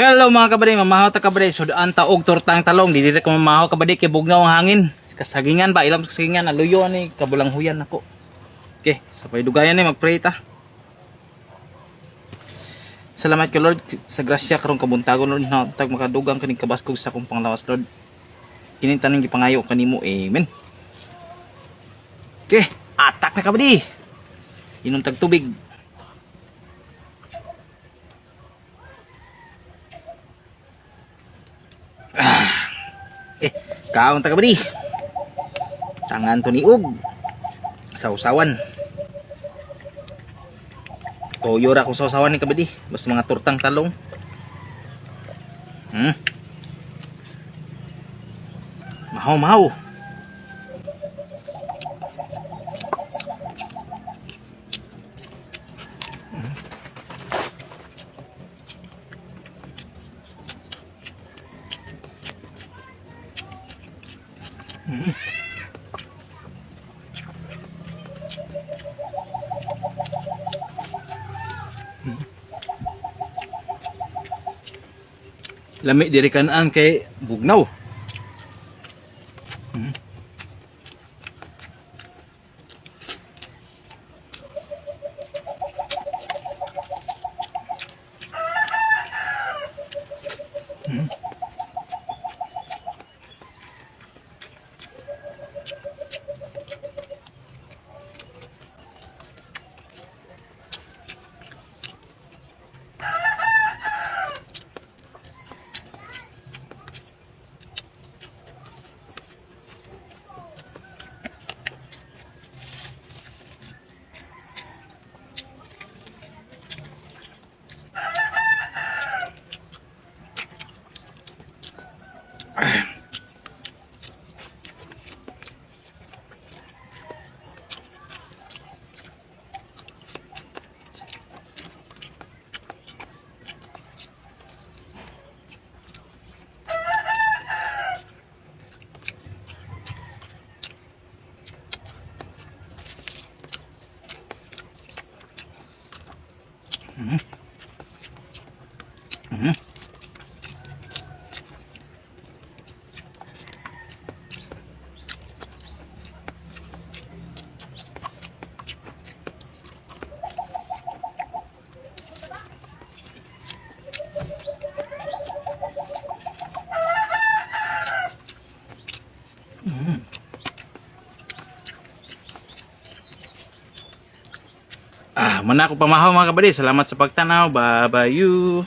Hello, mga kabady, mamahaw ta, kabady, sudan ta og tortang talong. Di diri ko mamahaw, kabady, kay bugnaw ang hangin. Kasagingan ba, ilang kasagingan, naluyo ni kabulang huyan nako. Okay, sa dugayan ni magpray ta. Salamat kay Lord sa grasya karong kabuntagon, Lord, na tag makadugang kaning kabaskog sa akong panglawas, Lord. Kining tanan gipangayo kanimo. Amen. Okay, atak na, kabady. Inom tag tubig. Eh, kaon ta, kabady. Tangan to ni og sausawan. Toyo ra kung sausawan ni, kabady. Basta mga tortang talong. Mahaw mahaw. Lami diri kanaan kay bugnaw. Ah, mao na ako pamahaw, mga kabady. Salamat sa pagtanaw. Bye-bye you.